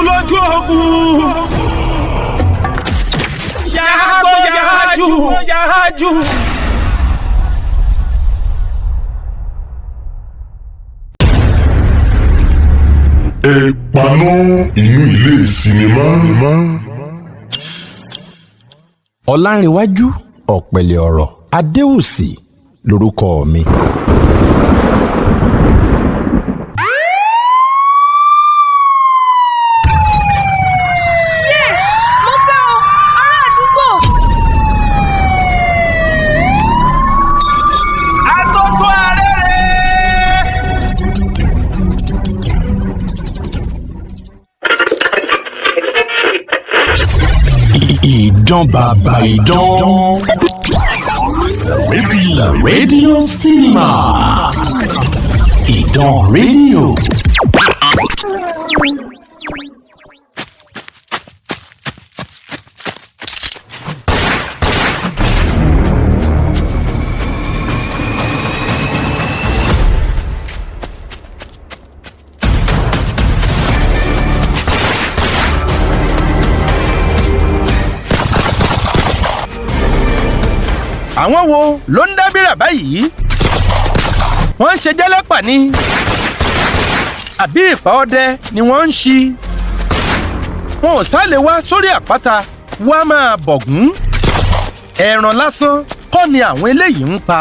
lójú ogun. Yàgò yàájú yàájú. Ẹ paná inú ilé sinimá. Ọlárìnwájú Ọ̀pẹ̀lẹ̀ ọ̀rọ̀ Adéwùsì lórúkọ mi. Yé! Mo gbé o! Ará àdúgbò! Atótó arére. Ìdán bàbá ìdán. Rédíò sinimá. Ìdán rédíò. Àwọn wo ló ń dábìrà báyìí? Wọ́n ń ṣe jẹ́lẹ́pà ni, àbí ìpà ọdẹ ni wọ́n ń ṣi? Wọn ò sálè wá sórí àpáta wá máa bọ̀gún. Ẹran lásán kọ́ ni àwọn eléyìí ń pa.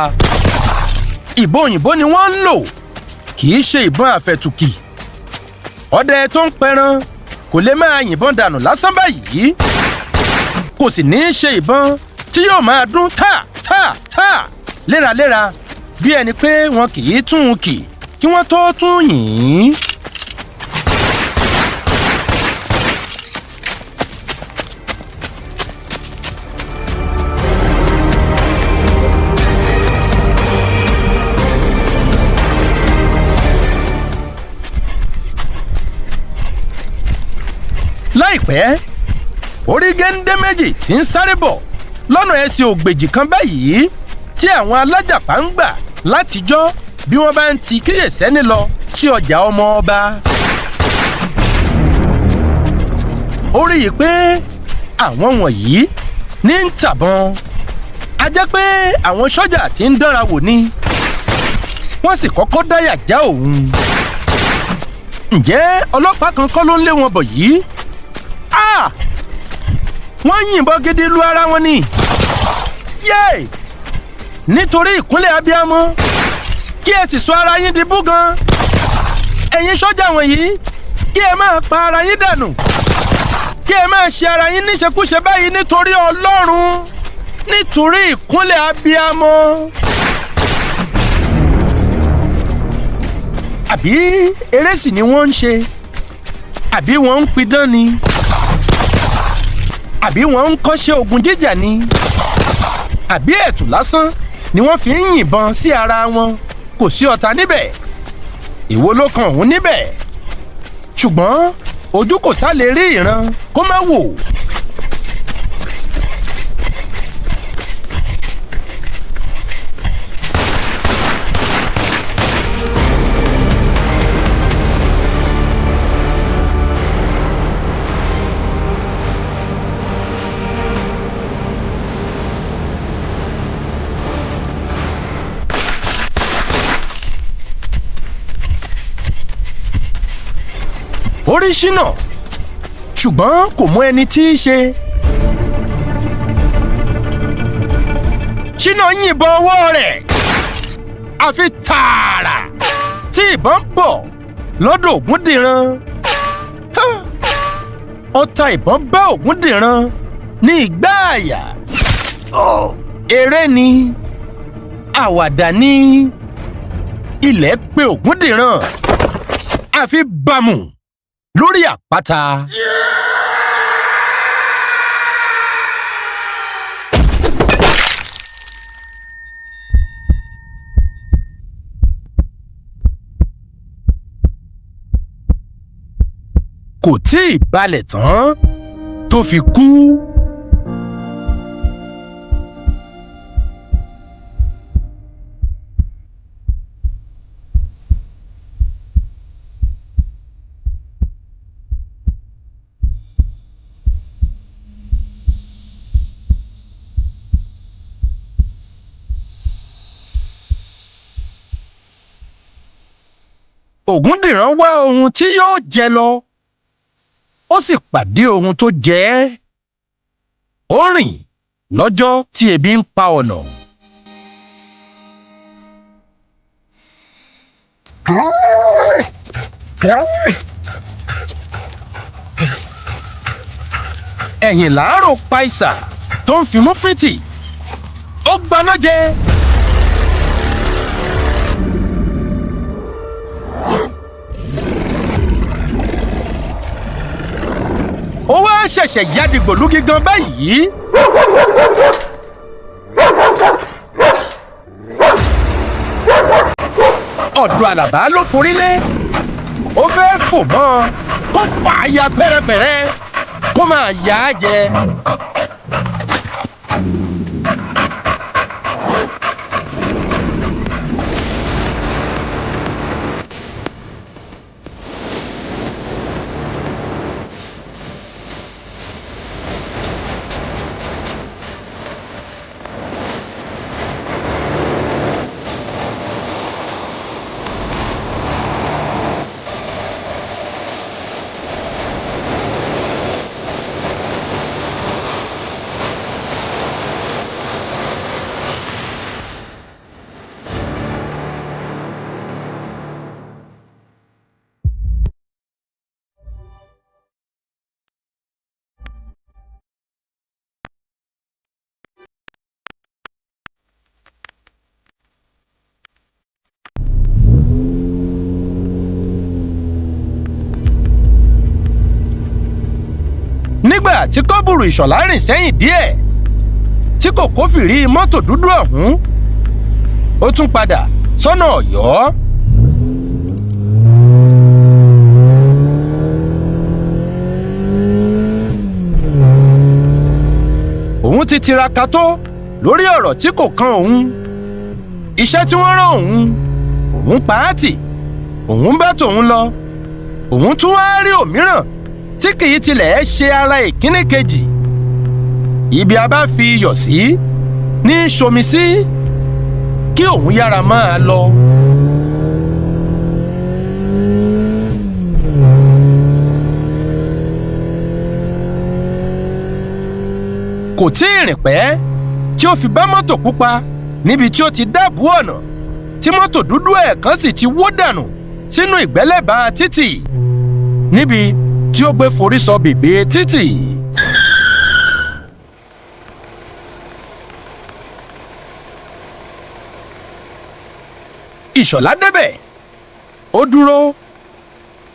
Ìbọn òyìnbó ni wọ́n ń lò, kì í ṣe ìbọn àfẹ̀tùkì. Ọdẹ tó ń pẹran kò lè máa yìnbọn dànù lásán báyìí, kò sì ní í ṣe ìbọn tí yóò máa dún tá tá tá léraléra bí ẹni pé wọn kì í tún un kì kí wọ́n tó tún yìn ín. Láìpẹ́, orí géńdé méjì tí ń sáré bọ̀ lọ́nà ẹsẹ̀ ògbèjì kan báyìí tí àwọn alájàpá ń gbà látijọ́ bí wọ́n bá ń ti kíyèsẹ́ni lọ sí ọjà ọmọ ọba. Ó rí i pé àwọn wọ̀nyí ní ń tàbọn, a jẹ́ pé àwọn sọ́jà tí ń dánra wò ni. Wọ́n sì kọ́kọ́ dáyà já òun. Ǹjẹ́ ọlọ́pàá kan kọ́ ló ń lé wọn bọ̀ yìí? Ah! Wọ́n yìnbọn gidi lu ara wọn ni. Yéè! Nítorí ìkúnlẹ̀ abiyamọ, kí ẹ sì sọ ara yín di búgan. Ẹ̀yin sọ́jà wọ̀nyí, kí ẹ máa pa ara yín dànù, kí ẹ máa ṣe ara yín níṣekúṣe báyìí nítorí Ọlọ́run, nítorí ìkúnlẹ̀ abiyamọ. Àbí eré sì ni wọ́n ń ṣe? Àbí wọ́n ń pidán ni? Àbí wọ́n ń kọ́ṣẹ́ ogun jíjà ni? Àbí ẹ̀tù lásán ni wọ́n fi ń yìnbọn sí ara wọn? Kò sí ọ̀tá níbẹ̀, èwo ló kan òun níbẹ̀? Ṣùgbọ́n ojú kò sá lè rí ìran kó má wò. Orí ṣínà, ṣùgbọ́n kò mú ẹni tí í ṣe. Ṣínà yìnbọn ọwọ́ rẹ̀ àfi tààrà tí ìbọn bọ̀ lọ́dọ̀ Ògúndìran. Ha! Ọta ìbọn bá Ògúndìran ní ìgbá àyà. Eré ni, àwàdà ni, ilẹ̀ pé Ògúndìran àfi bàmù lórí àpáta. Kò tí ì balẹ̀ tán tó fi kú. Ògúndìran wá ohun tí yóò jẹ lọ, ó sì pàdé ohun tó jẹ ẹ́. Ó rìn lọ́jọ́ tí ebi ń pa ọ̀nà. Ẹ̀yìn làárò pa ìsà tó ń fimú fìtì, ó gbaná jẹ. Ó wá ṣẹ̀ṣẹ̀ yádìgbòlúgi gan báyìí. Ọ̀dọ̀ Àlàbá ló forí lé. Ó fẹ́ fò mọ́ ọ kó fà á ya pẹ́rẹpẹ̀rẹ kó máa yá á jẹ. Nígbà tí Kọ́bùrù Ìṣọ̀lá rìn sẹ́yìn díẹ̀ tí kò kófìrí mọ́tò dúdú ọ̀hún, ó tún padà sọ́nà Ọ̀yọ́. Òun ti tiraka tó lórí ọ̀rọ̀ tí kò kan òun. Iṣẹ́ tí wọ́n rán òun, òun pa á tì, òun bá tòun lọ. Òun tún wá rí òmíràn tí kì í tilẹ̀ ṣe ara ìkíní kejì. Ibi a bá fi iyọ̀ sí ní ṣomi sí, kí òun yára máa lọ. Kò tí ì rìn pẹ́ tí ó fi bá mọ́tò pupa níbi tí ó ti dáàbò ọ̀nà, tí mọ́tò dúdú ẹ̀ kan sì ti wó dànù sínú ìgbẹ́lẹ̀bá títì níbi tí ó gbé forí sọ bèbè títì. Ìṣọ̀lá débẹ̀, ó dúró,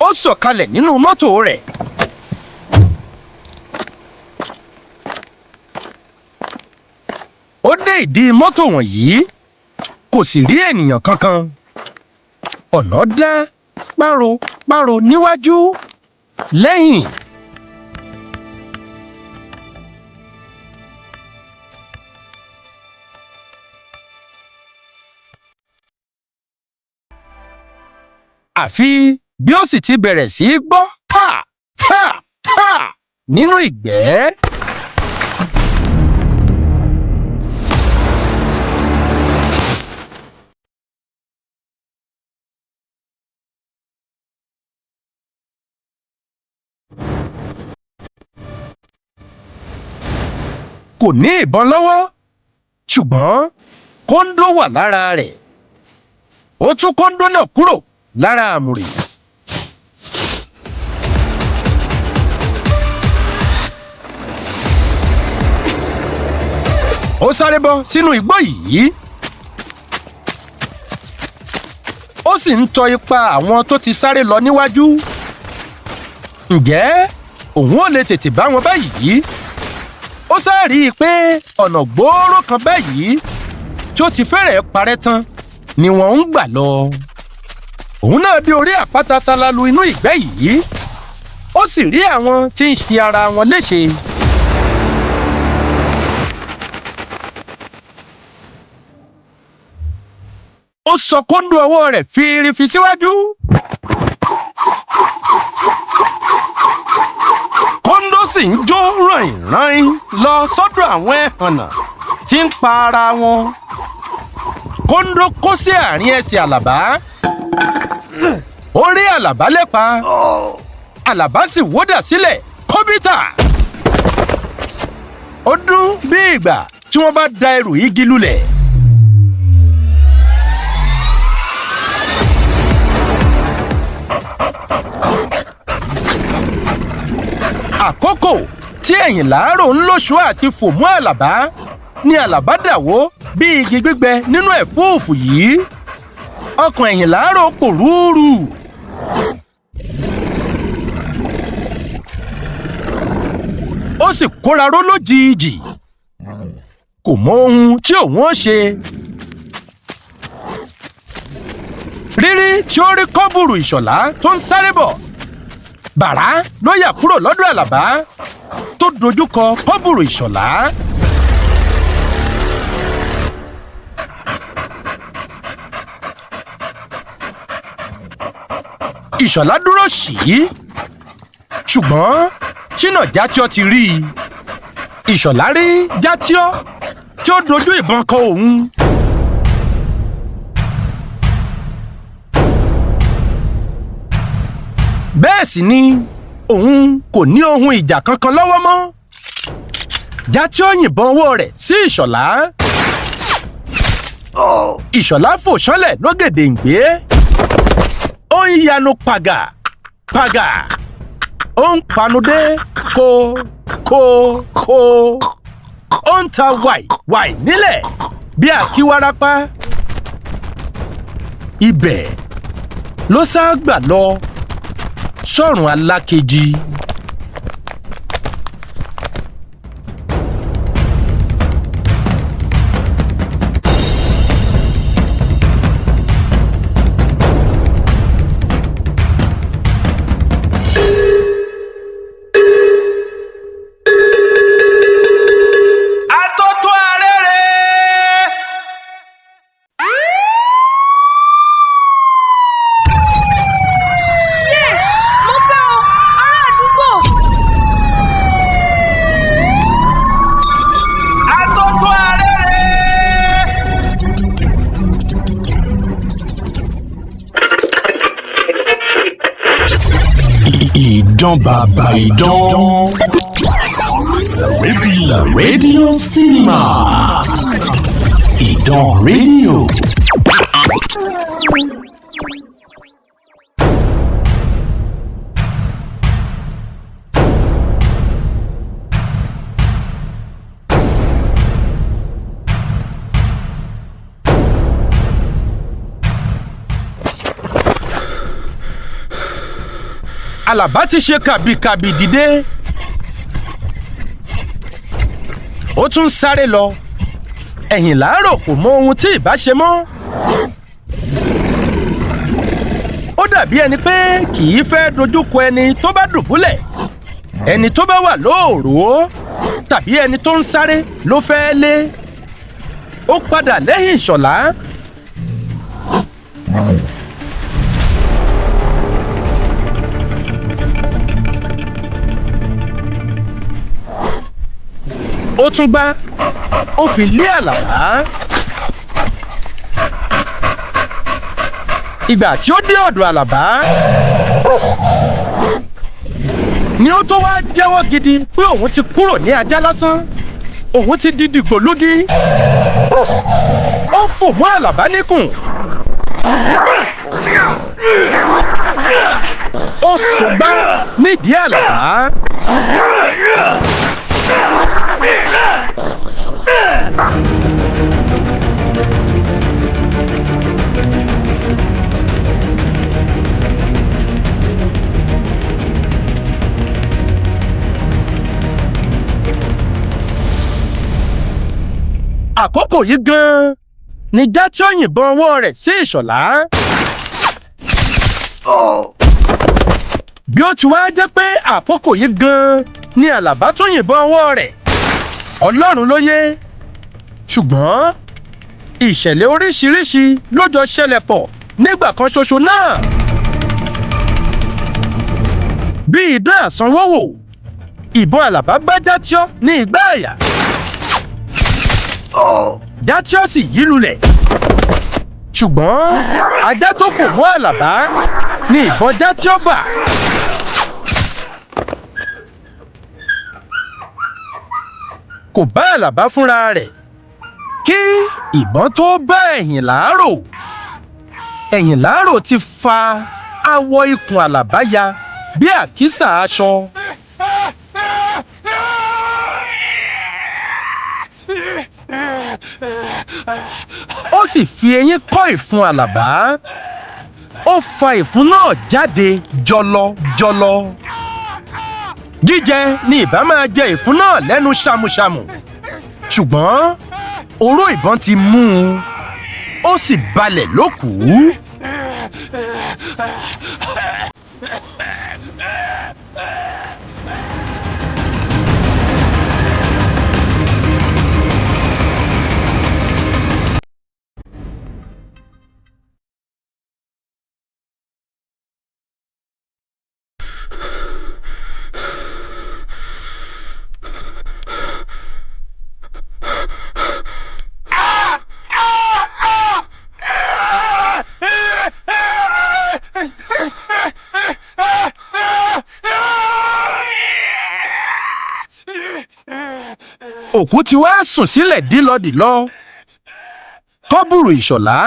ó sọ̀kalẹ̀ nínú mọ́tò rẹ̀. Ó dé ìdí mọ́tò wọ̀nyí, kò sì rí ènìyàn kankan. Ọ̀nà dá páropáro níwájú, lẹ́yìn. Àfi bí ó sì ti bẹ̀rẹ̀ sí í gbọ́ tà tà tà nínú ìgbẹ́. Kò ní ìbọn lọ́wọ́, ṣùgbọ́n kóńdó wà lára rẹ̀. Ó tún kóńdó náà kúrò lára àmùrè. Ó sáré bọ́ sínú igbó yìí, ó sì ń tọ ipa àwọn tó ti sáré lọ níwájú. Ǹjẹ́ òun ò lè tètè bá wọn báyìí? Ó sáré rí i pé ọ̀nà gbòòrò kan báyìí tí ó ti fẹ́rẹ̀ẹ́ parẹ́ tán ni wọ́n ń gbà lọ. Òun náà dé orí àpáta ṣalalu inú ìgbẹ́ yìí, ó sì rí àwọn tí ń ṣe ara wọn léṣe. Ó sọ kóńdó ọwọ́ rẹ̀ fírífi síwájú. Kóńdó sì ń jó ràìnràìn lọ sọ́dọ̀ àwọn ẹhànnà tí ń pa ara wọn. Kóńdó kó sí àárín ẹsẹ̀ Àlàbá. Ó rí Àlàbá lépa. Àlàbá sì wódà sílẹ̀ kọ́bítà. Ó dún bí ìgbà tí wọ́n bá da ẹrù igi lulẹ̀. Àkókò tí ẹ̀yìn làárò ń lóṣù àti fòmú Àlàbá ni Àlàbá dàwó bí igi gbígbẹ nínú ẹ̀fúùfù yìí. Ọkàn ẹ̀yìn làárò pòrúurú. Ó sì kóra ró lójijì, kò mọ ohun tí òun ó ṣe. Rírí tí ó rí Kọ́bùrù Ìṣọ̀lá tó ń sáré bọ̀, bàrá ló yà kúrò lọ́dọ̀ Àlàbá tó dojúkọ Kọ́bùrù Ìṣọ̀lá. Ìṣọ̀lá dúró sí i, ṣùgbọ́n Ṣínà Játíọ́ ti rí i. Ìṣọ̀lá rí Játíọ́ tí ó dojú ìbọn kọ òun. Bẹ́ẹ̀ sì ni òun kò ní ohun ìjà kankan lọ́wọ́ mọ́. Játíọ́ yìnbọn ọwọ́ rẹ̀ sí Ìṣọ̀lá. Ìṣọ̀lá fò ṣánlẹ̀ lógèdèǹgbé. Ó ń yanu pàgà pàgà, ó ń panudé kó kó kó, ó ń ta wàì wàì nílẹ̀ bí àkíwárápá. Ibẹ̀ ló sá gbà lọ sọ́run alákejì. Atótó arére. Yé! Mo gbé o! Ará àdúgbò! Atótó arére. Ìdán bàbá ìdán. Rédíò sinimá. Ìdán rédíò. Àlàbá ti ṣe kàbìkàbì dìde, ó tún sáré lọ. Ẹ̀yìn làárọ̀ kò mọ ohun tí ìbá ṣe mọ́. Ó dàbí ẹni pé kì í fẹ́ dojúkọ ẹni tó bá dùbúlẹ̀, ẹni tó bá wà lóòró tàbí ẹni tó ń sáré ló fẹ́ lé. Ó padà lẹ́yìn Ìṣọ̀lá. Ó tún gbá, ó fi lé Àlàbá. Ìgbà tí ó dé ọ̀dọ̀ Àlàbá ni ó tó wá jẹ́wọ́ gidi pé òun ti kúrò ní ajá lásán, òun ti di dìgbòlugi. Ó fò mọ́ Àlàbá níkùn, ó sùn gbá nídìí Àlàbá. Àkókò yìí gan-an ni Játí yìnbọn ọwọ́ rẹ̀ sí Ìṣọ̀lá. Bí ó ti wá jẹ́ pé àkókò yìí gan-an ni Àlàbá tún yìnbọn ọwọ́ rẹ̀, Ọlọ́run ló yé. Ṣùgbọ́n ìṣẹ̀lẹ̀ oríṣiríṣi ló jọ ṣẹlẹ̀ pọ̀ nígbà kan ṣoṣo náà. Bí idán àsanwówò, ìbọn Àlàbá bá Játí ní igbá àyà. Játí sì yí lulẹ̀, ṣùgbọ́n ajá tó fò mọ́ Àlàbá Ní ìbọn já tí ó bà. Kò bá Àlàbá fúnra rẹ̀ kí ìbọn tó bá ẹ̀yìn láàrò. Ẹ̀yìn láàrò ti fa awọ ikùn Àlàbá ya bí àkísà aṣọ. Ó sì fi eyín kọ́ ìfun Àlàbá. Ó fa ìfun náà jáde jọlọjọlọ. Jíjẹ ni ìbá máa jẹ ìfun náà lẹ́nu ṣàmùṣàmù, ṣùgbọ́n oró ìbọn ti mú un, ó sì balẹ̀ lókùú. Òkú ti wá sùn sílẹ̀ dílọdìlọ. Kọ́bùrù Ìṣọ̀lá,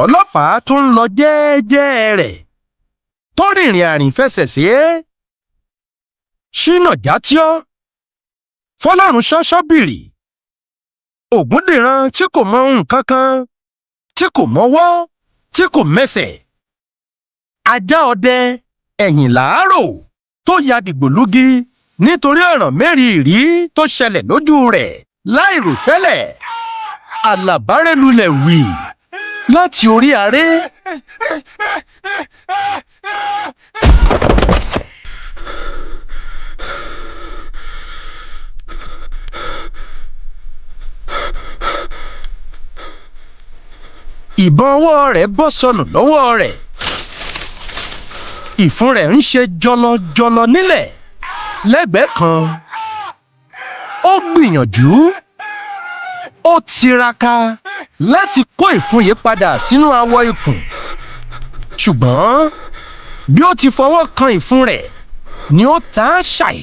ọlọ́pàá tó ń lọ jẹ́ẹ́jẹ́ rẹ̀, tó rìnrìn àrìnfẹsẹ̀ sí é. Ṣínà Játíọ́, Fọlọ́run ṣọ́ṣọ́bìrì, Ògúndìran tí kò mọ nǹkan kan, tí kò mọwọ́, tí kò mẹsẹ̀. Ajá ọdẹ ẹ̀yìn làárò tó ya dìgbòlugi nítorí ọ̀ràn mẹ́rìírí tó ṣẹlẹ̀ lójú rẹ̀ láìròtẹ́lẹ̀. Àlàbárẹ́lulẹ̀ wì láti orí aré. Ìbọn ọwọ́ rẹ̀ bọ́ sọnù lọ́wọ́ rẹ̀. Ìfun rẹ̀ ń ṣe jọlọjọlọ nílẹ̀ lẹ́gbẹ̀ẹ́ kan. Ó gbìyànjú, ó tiraka láti kó ìfun yìí padà sínú awọ ikùn, ṣùgbọ́n bí ó ti fọwọ́ kan ìfun rẹ̀ ni ó ta á ṣàì.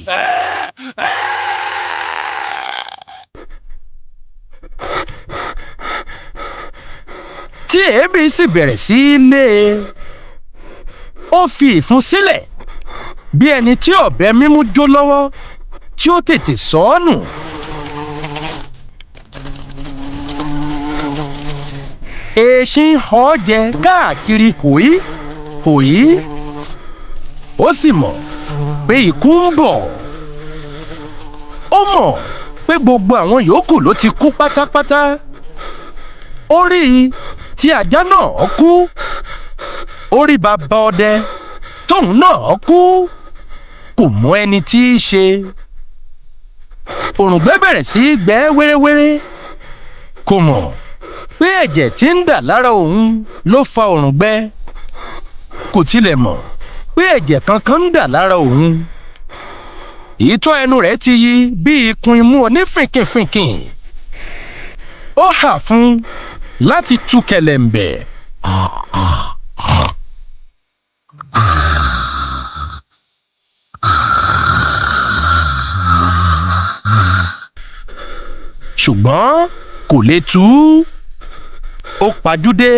Tí èébì sì bẹ̀rẹ̀ sí í lé e, ó fi ìfun sílẹ̀ bí ẹni tí ọ̀bẹ mímú jó lọ́wọ́ tí ó tètè sọ ọ́ nù. Èéṣin họ́ jẹ káàkiri hòí hòí, ó sì mọ̀ pé ikú ń bọ̀. Ó mọ̀ pé gbogbo àwọn yòókù ló ti kú pátápátá. Ó rí i tí ajá náà kú. Ó rí bàbá ọdẹ tóun náà kú. Kò mọ ẹni tí í ṣe. Òrùngbẹ bẹ̀rẹ̀ sí í gbẹ wéréwéré. Kò mọ̀ pé ẹ̀jẹ̀ tí ń dà lára òun ló fa òrùngbẹ. Kò tilẹ̀ mọ̀ pé ẹ̀jẹ̀ kankan ń dà lára òun. Ìtọ́ ẹnu rẹ̀ ti yí bí ikùn imú onífìnkìnfìnkìn. Ó hà fún láti tú kẹ̀lẹ̀ǹbẹ̀. Ṣùgbọ́n kò lè tú. Ó pajúdé.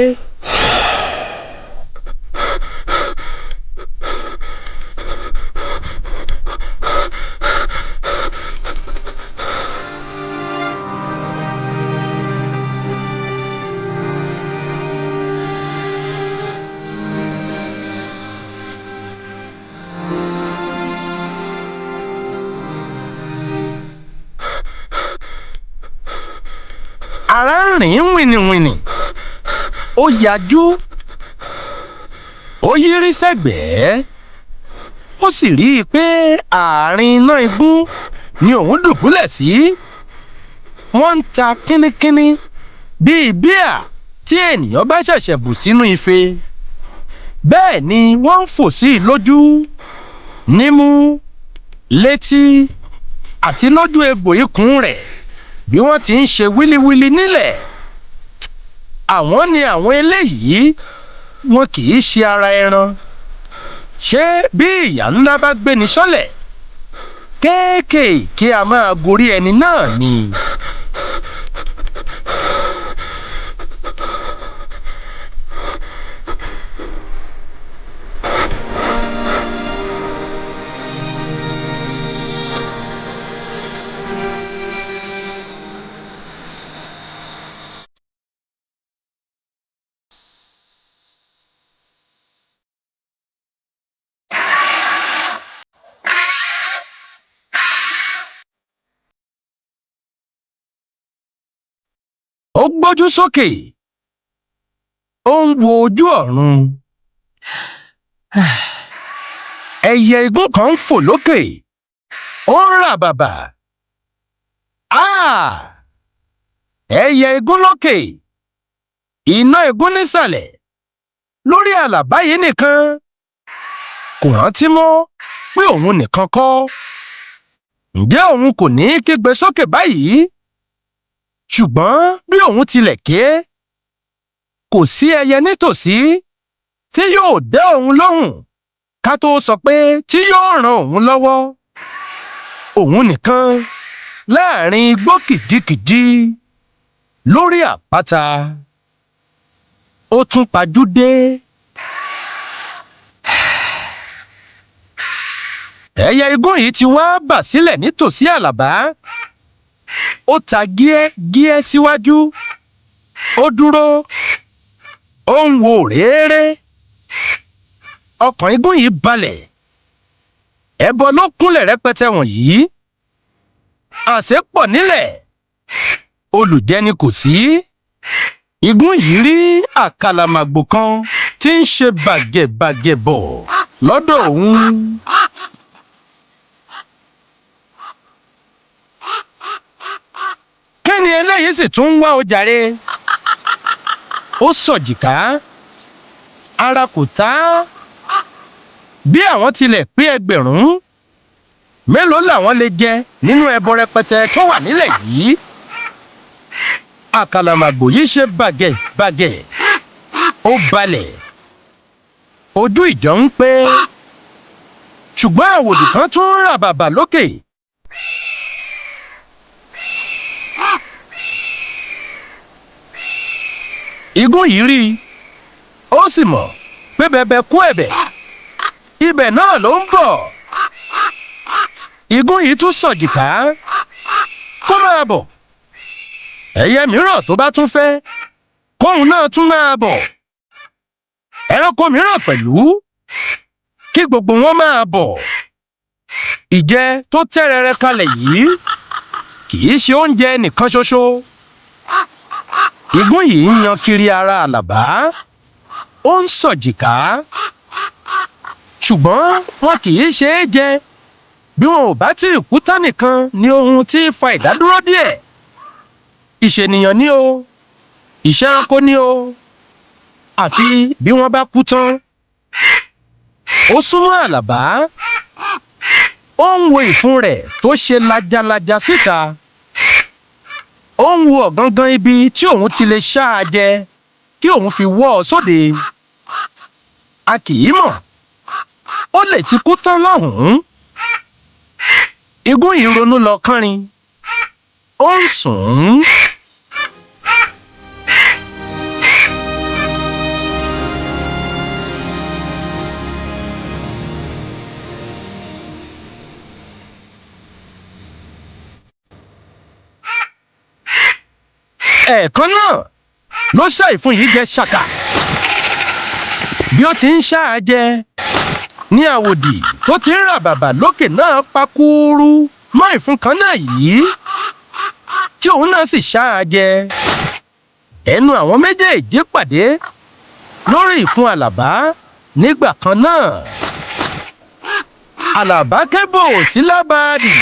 Ara ń rìn wìnìwìnì. Ó yajú, ó yírí sẹ́gbẹ̀ẹ́, ó sì rí i pé àárín iná igún ni òun dùbúlẹ̀ sí. Wọ́n ń ta kínníkínní bíi bíà tí ènìyàn bá ṣẹ̀ṣẹ̀ bù sínú ife. Bẹ́ẹ̀ ni wọ́n ń fò sí i lójú, nímú, létí àti lójú egbò ikùn rẹ̀ bí wọ́n ti ń ṣe wíliwíli nílẹ̀. Àwọn ni àwọn eléyìí Wọn kì í ṣe ara ẹran. Ṣé bí ìyà ńlá bá gbéni sọ́lẹ̀, kéékèèké a máa gorí ẹni náà ni. Ó gbójú sókè, ó ń wo ojú ọ̀run. Ẹyẹ igún kan ń fò lókè, ó ń rà bàbà. Áà! Ẹyẹ igún lókè, iná igún nísàlẹ̀, lórí Àlàbá yìí nìkan. Kò rántí mọ́ pé òun nìkan kọ́. Ǹjẹ́ òun kò ní kígbe sókè báyìí? Ṣùgbọ́n bí òun tilẹ̀ ké, kò sí ẹyẹ nítòsí tí yóò dá òun lóhùn, ká tó sọ pé tí yóò ràn òun lọ́wọ́. Òun nìkan láàrin igbó kìjikìji lórí àpáta. Ó tún pajú dé. Ẹyẹ igún yìí ti wá bà sílẹ̀ nítòsí Àlàbá. Ó ta gíẹ́ gíẹ́ síwájú, ó dúró, ó ń wo réré. Ọkàn igún yìí balẹ̀. Ẹbọ ló kúnlẹ̀ rẹpẹtẹ wọ̀nyí, àṣẹ pọ̀ nílẹ̀, olùjẹni kò sí. Igún yìí rí àkàlàmàgbò kan tí ń ṣe bàgẹ̀bàgẹ̀ bọ̀ lọ́dọ̀ òun. Kí ni eléyìí sì tún ń wá o jàre? Ó sọ̀jìká, ara kò tá. Bí àwọn tilẹ̀ pé 1,000, mélòó làwọn lè jẹ nínú ẹbọ rẹpẹtẹ tó wà nílẹ̀ yìí? Àkàlàmàgbò yìí ṣe bàgẹ̀bàgẹ̀, ó balẹ̀, ojú ìjọ ń pé, ṣùgbọ́n àwòdì kan tún ń rà bàbà lókè. Igún yìí rí i, ó sì mọ̀ pé bẹ̀bẹ̀ kú ẹ̀bẹ̀, ibẹ̀ náà ló ń bọ̀. Igún yìí tún sọ̀jìká, kó máa bọ̀. Ẹyẹ mìíràn tó bá tún fẹ́, kóun náà tún máa bọ̀. Ẹranko mìíràn pẹ̀lú, kí gbogbo wọn máa bọ̀. Ìjẹ tó tẹ́rẹrẹ kalẹ̀ yìí kì í ṣe oúnjẹ nìkan ṣoṣo. Igún yìí ń yan kiri ara Àlàbá, ó ń sọ̀jìká, ṣùgbọ́n wọn kì í ṣe é jẹ bí wọn ò bá tí ì kú tán nìkan ni ohun tí ń fa ìdádúró díẹ̀. Ìṣènìyàn ni o, ìṣẹranko ni o, àfi bí wọ́n bá kú tán. Ó súnmọ́ Àlàbá, ó ń wo ìfun rẹ̀ tó ṣe lajalaja síta, ó ń wo ọ̀gangan ibi tí òun ti lè ṣá a jẹ kí òun fi wọ́ ọ sóde. A kì í mọ̀, ó lè ti kú tán lọ́hùn-ún. Igún yìí ronú lọ kánrin, ó ń sùn ún. Ẹ̀ẹ̀kan náà ló ṣá ìfun yìí jẹ ṣàkà. Bí ó ti ń ṣá a jẹ ní àwòdì tó ti ń rà bàbà lókè náà pa kúrú mọ́ ìfun kan náà yìí, tí òun náà sì ṣá a jẹ. Ẹnu àwọn méjèèjì pàdé lórí ìfun Àlàbá nígbà kan náà. Àlàbá kébò sí lábàádì.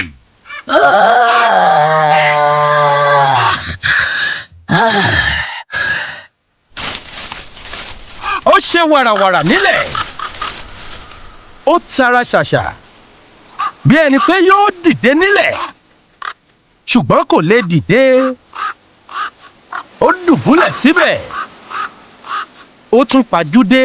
Ó ṣe wàràwàrà nílẹ̀, ó tara ṣàṣà bí ẹni pé yóò dìde nílẹ̀, ṣùgbọ́n kò lè dìde, ó dùbúlẹ̀ síbẹ̀. Ó tún pajúdé.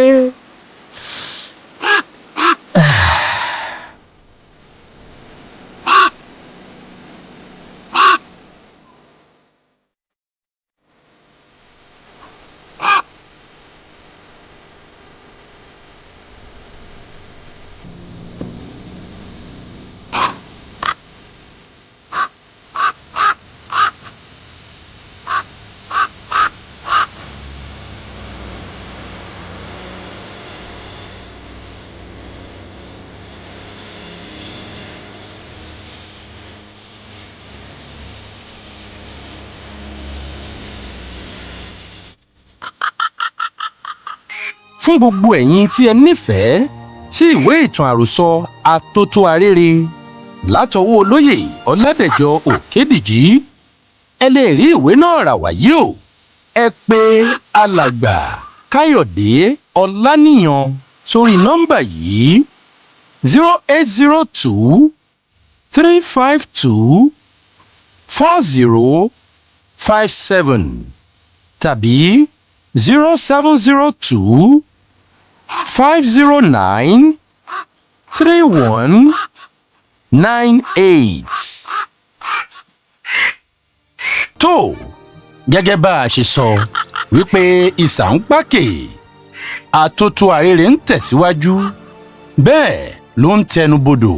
Fún gbogbo ẹ̀yin tí ẹ nífẹ̀ẹ́ sí ìwé ìtàn àròsọ Atótó Arére látọwọ́ olóyè Ọládẹ̀jọ Òkèdìjì, ẹ lè rí ìwé náà rà wàyí o. Ẹ pè Alàgbà Káyọ̀dé Ọláníyan sórí nọ́mbà yìí: 08023524057 tàbí 07025093198. Tó gẹ́gẹ́ bá a ṣe sọ wípé ìsà ń pákè, Àtótó Arére ń tẹ̀síwájú, bẹ́ẹ̀ ló ń tẹnu bodò.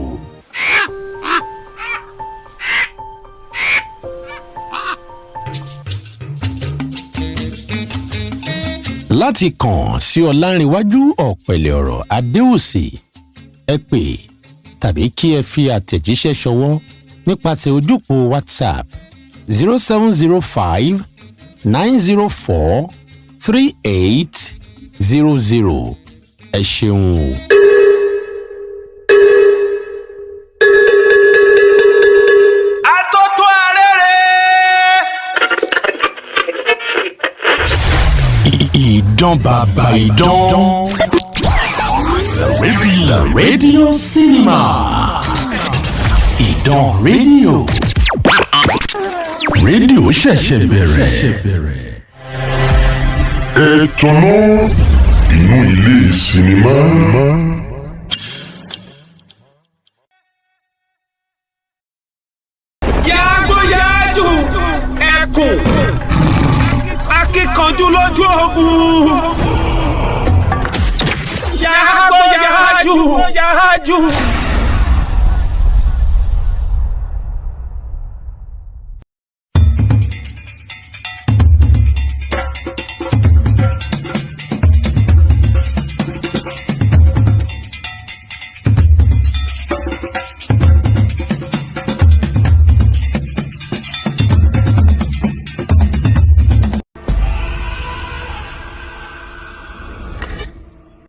Láti kàn sí Ọlánrewájú Ọ̀pẹ̀lẹ̀ Ọ̀rọ̀ Adéwùsì, ẹ pè tàbí kí ẹ fi àtẹ̀jíṣẹ́ ṣọwọ́ nípasẹ̀ ojúpò WhatsApp 07059043800. Ẹ ṣeun o. Atótó Arére. Ìdán bàbá ìdán. Rédíò sinimá. Ìdán rédíò. Rédíò ṣẹ̀ṣẹ̀ bẹ̀rẹ̀. Ẹ tanná inú ilé sinimá. Yàgbóyàjù ẹkùn, akíkanjú lójú ogun. Yàgbóyàjù yàájú.